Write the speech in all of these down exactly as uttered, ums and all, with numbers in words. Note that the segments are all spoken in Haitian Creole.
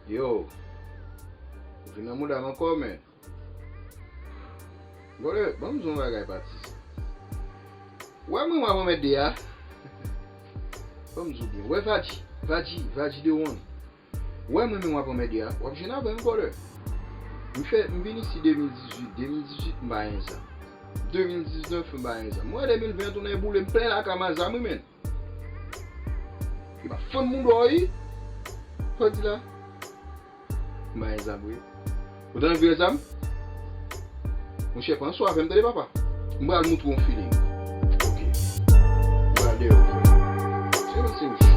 Yo, ou vin nan mouda m ankò, men. Brother, ban m di w yon bagay, patizan. Ou wè mwen, m ap anmède a. Ban m di w byen. Ou wè Vadji, Vadji, Vadji de One. Ou wè mwen, men m ap anmède a. W ap jwenn avè m, brother. M fè, m vin isi de mil dizuit, de mil dizuit, m pa gen zam. De mil diznèf, m pa gen zam. M wè de mil ven tounen boule, m plen lakay m a zam, wi, men. Li pa fann moun dò, wi. Sa w di la? M pa gen zam vre. Ou ta anvi wè zam? Monchè, pran swen avè m, tande, papa. M pral montre w yon feeling. Ok. M pral deyò. Se yon, se yon chou.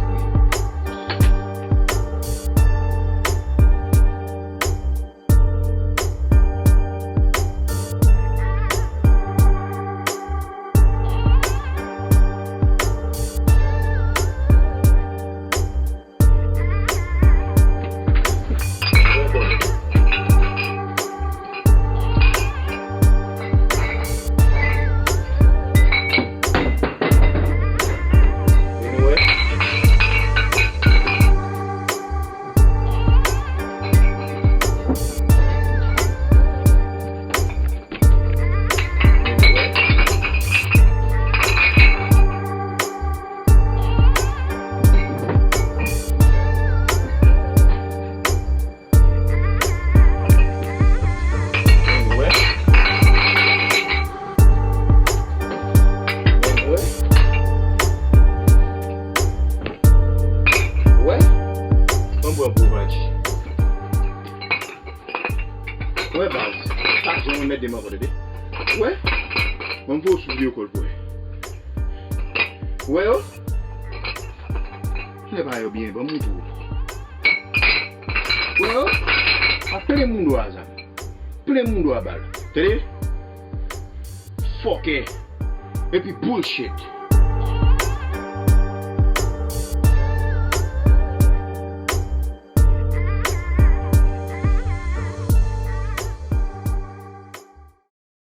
Wè? Mwen bwè pou Vandji. Wè baz, chak jou mwen mèt demen ankò, tande. Wè? Mwen pou w sou videyo kòl pou wè. Wè yo? Lè pa yo byen, ban m montre w. Wè yo? A plen moun dwa zam. Plen moun dwa bal. Tande? Fòkè. Epi bullshit.